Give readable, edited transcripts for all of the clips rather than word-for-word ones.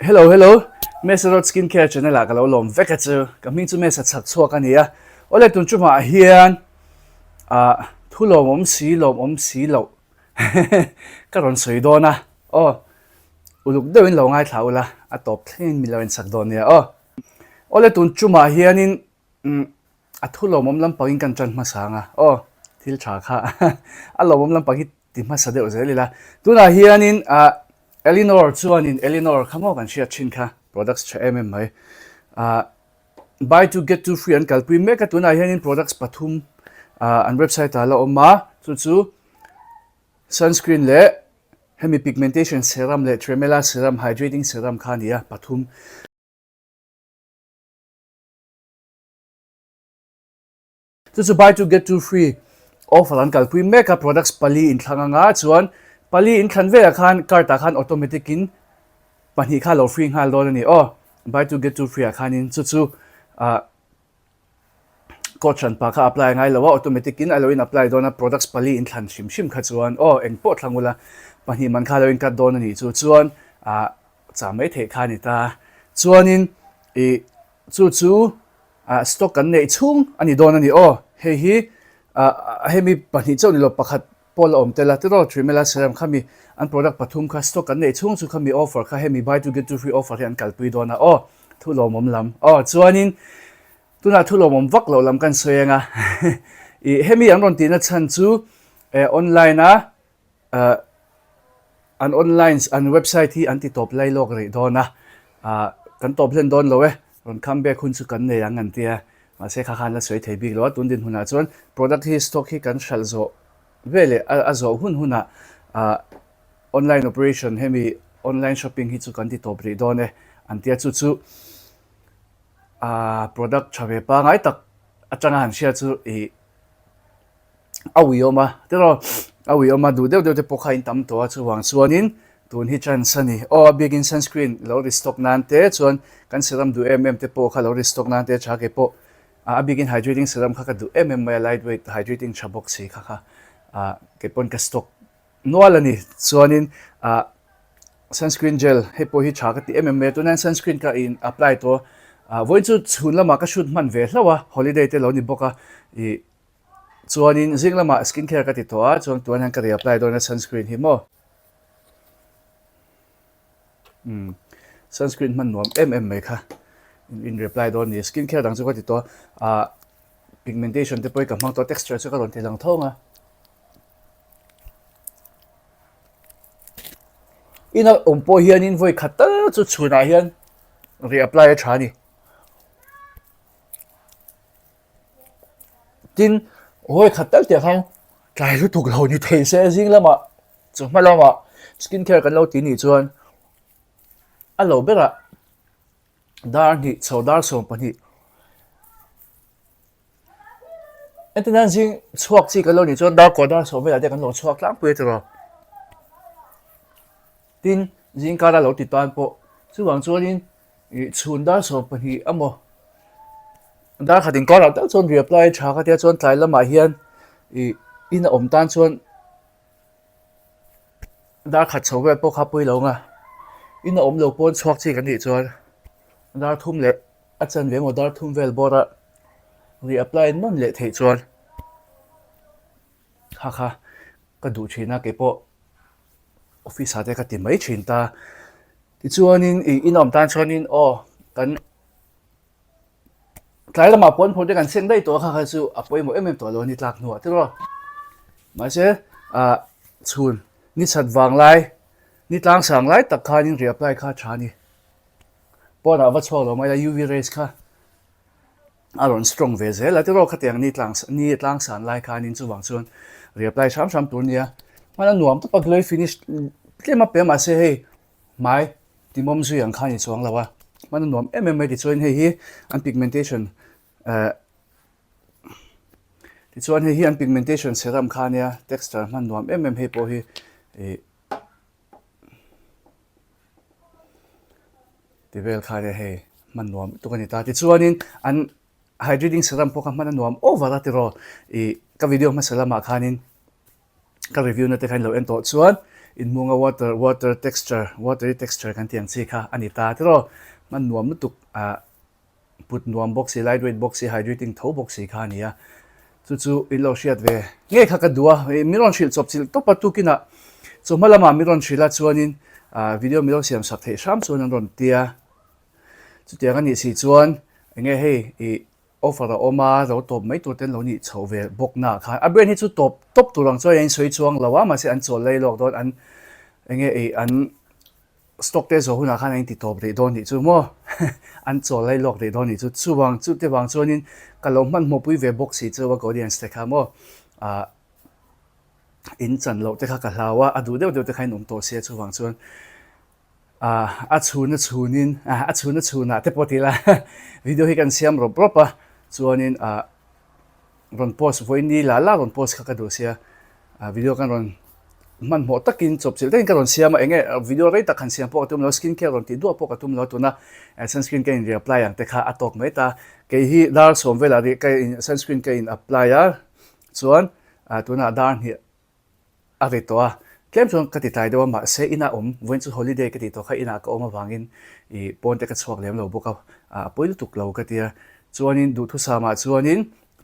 Hello hello Mesa Road Skin Care channel ah ka lo lawm vek a chu ka hming chu Mesa chhak chhuak a ni a awle tun chumah hian ah thu lawmawm si lawmawm si loh ka rawn sawi dawn a aw uluk deuhin lo ngaithla ula a tawp thlengin min lo insak dawn nia aw awle tun chumah hianin umm a thu lawmawm lampangin kan tan hmasa ang a aw thil tha kha a lawmawm lampang hi ti hmasa deuh zel ila tunah hianin ah Eleanor chuanin Eleanor kha maw kan hriat thin kha products tha em em mai ah buy two get two free an kalpui mek a tunah hianin products pathum ah an website ah la awm a chu chu sunscreen leh hemi pigmentation serum leh tremella serum hydrating serum kha a ni a pathum. Chu chu buy two get two free offer an kalpui mek a, products pali inthlang anga chuan pali inthlan velah khan cart ah khan automatic in pahnih kha lo free nghal dawn a ni aw, buy two get two free ah khanin chu chu ah code hran pa kha apply a ngai lo a, automatic in a lo in apply dawn a, products pali inthlan hrim hrim kha chuan aw engpawh thlang ula pahnih man kha a lo in cut dawn a nih chu chuan ah chah mai theih kha a ni ta chuanin ih chu chu Ah stock kan neih chhung a ni dawn a ni aw. Hei hi ah hemi pahnih chauh ni lo pakhat pawh la awm tel a tiraw Trimela Serum khami an product pathum kha stock kan neih chhung chu khami offer kha hemi buy two get two free offer hi an kalpui dawn a aw. Thu lawmawm lam aw chuanin tunah thu lawmawm vak loh lam kan sawi ang a ih hemi an rawn tihna chhan chu eh online a ah an online an website hi an ti tawp lai lawk rih dawn a ah kan tawp hlen dawn lo e rawn come back hun chu kan nei ang an tia mahse kha khan la sawi thei bik lo a tun dinhmunah chuan product hi stock hi kan hralh zawh veleh a a zawh hun hunah ah online operation hemi online shopping hi chu kan ti tawp rih dawn e an tia chu chu ah product tha ve pangai tak atanga han hria chu ih. A uiawm a, tiraw a uiawm a duh deuh deuh te pawh kha in tam tawh a chuvang chuanin tun hi chance a ni. Aw a bikin sunscreen lo restock nan te chuan kan serum duh em em te pawh kha lo restock nan te tha keipawh a bikin hydrating serum kha ka duh em em mai a light weight hydrating tha bawk si kha kha ah keipawn ka stock nual a ni. Chuanin ah sunscreen gel hei pawh hi tha ka ti em em mai a tunah hian sunscreen ka in apply tawh a vawiin chu chhun lamah ka shoot hman ve hlauh a holiday te lo ni bawk a ih Chuanin zing lamah skin care ka ti tawh a, chuan tunah hian ka reapply dawn a sunscreen hi maw. Umm sunscreen hman nuam em em mai kha in reapply dawn ni. Skin care dang chu ka ti tawh a, ah pigmentation te pawh hi ka hmang tawh a, texture chu ka rawn ti lang thawng a. Ina awm pawh hianin vawi khat tal chu chhunah hian reapply a tha a ni. Tin, hawi khat tal teh khan tlai lutuk lo ni thei se zing lamah chawhma lamah skin care kan lo ti nih chuan a lo berah dar hnih chho dar 12 entir nan zing chhuak chi kan lo nih chuan dar kua dar sawm velah te kan lo chhuak tlangpui a tiraw. Tin, zing kara lo ti tan pawh chuvang chuanin Ih chhun dar 12 emaw dar khat inkarah tak chuan reapply a tha ka tia chuan tlai lamah hian ih in a awm tan chuan dar khat chho vel pawh kha pawi lo ang a in a awm lo pawn chhuak chi kan nih chuan dar thum leh a chanve emaw dar thum vel bawr a reapply nawn leh theih chuan kha kha ka duh thin a keipawh office ah te ka ti mai thin ta. Tichuanin ih in awm tan chuanin aw kan tlai lamah pawn phur te kan seng daih tawh a kha kha chu a pawimawh em em tawh lo a ni tlak hnuah te rawh. Mahse ah chhun ni chhat vang lai ni tlang sang lai tak khanin reapply kha a tha a ni. Pawnah va chhuak lo mai la UV rays kha a rawn strong ve zel a tiraw khatiang ni tlang ni tlang san lai khanin chuvang chuan reapply hram hram tur nia hman a nuam tawp a glowy finish tlem a pe mahse hei hmai timawm zui ang khan i chuang lo a hman a nuam em em mai tichuan hei hi an pigmentation eh tichuan hei hi an pigmentation serum kha ania texture hman nuam em em hei pawh hi ih Ti vel kha nia hei hman nuam tuk a ni ta. Tichuanin an hydrating serum pawh kha hman a nuam over a tiraw. Ih ka video hmasa lamah khanin ka review na te kha in lo en tawh chuan Inhmunga water water texture watery texture kan tih ang chi kha a ni ta tiraw. Hman nuam lutuk ah put nuam bawk si light weight bawk si hydrating tho bawk si kha a ni a. Chu chu in lo hriat ve ngei kha ka duh a, min rawn hrilh chawp chilh tawp a tukinah chawhma lamah min rawn hrilh a chuanin ah video min lo siam sak theih hram chuan an rawn tia. Chutiang a nih si chuan enge hei ih Offer a awm a, lo tawp mai tur ten lo nih chhoh ve bawk na khan a brand hi chu tawp tawp tur ang chuan a insawi chuang lo a, mahse an chawl lei lawk dawn an enge ei an stock te zawh hunah khan a inti tawp rih dawn nih chu maw an chawl lei lawk rih dawn nih chu chuvang chu te vang chuanin ka lo hmanhmawh pui ve bawk si chu a audience te kha maw ah in chan loh te kha ka hlau a, a duh deuh deuh te kha in awm tawh sia chuvang chuan. A chhun a chhunin a chhun a chhunah te pawh ti ila video hi kan siam rawp rawp a chuanin ah rawn post vawiin la la rawn post kha ka duh sia video kan rawn hmanhmawh takin chawpchilh takin ka rawn siam a enge video rei tak han siam pawh ka tum lo skin care rawn tih duah pawh ka tum lo tuna sunscreen ka in reapply ang te kha a tawk mai ta kei hi dar sawm velah rih ka in sunscreen ka in apply a chuan tunah dar hnih A ri tawh a, tlem chuan ka ti tlai deuh a, mahse inah awm, vawiin chu holiday ka tih tawh kha inah ka awm avangin ih pawn te ka chhuak lem lo bawk a, a pawi lutuk lo ka ti a. Chuanin duhthusamah chuanin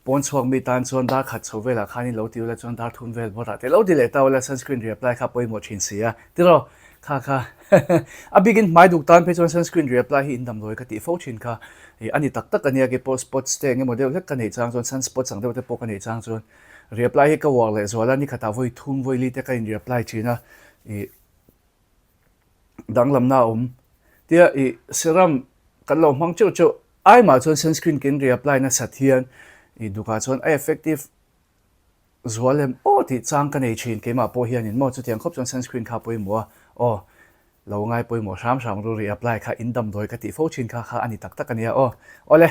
pawn chhuak mi tan chuan dar khat chho velah khanin lo ti ula chuan dar thum vel bawrah te lo ti leh ta ula sunscreen reapply kha pawimawh thin si a, tiraw kha kha a bikin hmai duk tan phei chuan sunscreen reapply hi in damdawi ka tih fo thin kha ih a ni tak tak a nia keipawh spots te eng emaw deuh hlek ka neih chang chuan sunspots ang deuh te pawh ka neih chang chuan Reapply hi ka uar leh zual a, nikhatah vawi thum vawi li te ka in reapply thin a, ih danglamna a awm. Tia ih serum kan lo hmang teuh teuh ai mah chuan sunscreen kan reapply nasat hian ih dukah chuan a effective zual em aw tih chang ka nei thin keimah pawh hianin maw chutiang khawp chuan sunscreen kha a pawimawh a, aw. Lo ngai pawimawh hram hram ru ri apply kha in damdawi ka tih fo thin kha kha a ni tak tak a nia aw. Awle,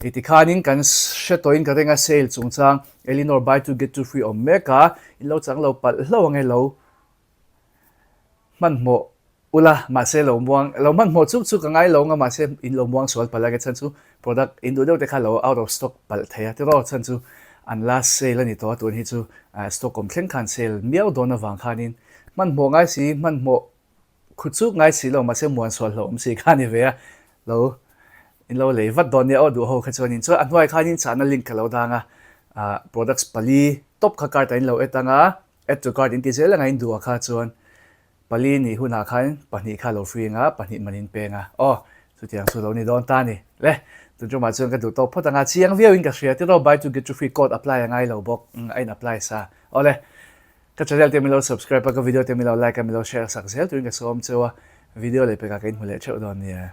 i ti khanin kan hre tawhin ka ring a sale chungchang Eleanor buy two get two free awm mek a, in lo chang lo palh hlauh ange lo hmanhmawh ula mahse lo muang lo hmanhmawh chuk chuk a ngai lo anga mahse in lo muang sual palh ange chhan chu product in duh deuh te kha lo out of stock palh thei a tiraw chhan chu an last sale a ni tawh a tun hi chu stock awm thleng khan sale miau dawn avang khanin hmanhmawh ngai si hmanhmawh Khu chuk ngai si lo mahse muan sual hlauh awm si kha a ni ve a, lo in lo lei vat dawn nia aw duh ho kha chuanin chuan a hnuai khanin chahna link ka lo dang a, ah products pali top kha cart ah in lo add ang a, add to cart in ti zel anga in duh ah kha chuan pali nih hunah khan pahnih kha lo free ang a, pahnih man in peng a, aw chutiang chu lo ni dawn ta a ni le, tun tumah chuan ka duh tawk phawt ang a, chiang viau in ka hria tiraw buy two get two free code apply a ngai lo bawk a in apply sa awle. Ka channel te min lo subscribe a, ka video te min lo like a, min lo share sak zel turin ka sawm cheu a, video leh pekah ka inhmu leh theuh dawn nia.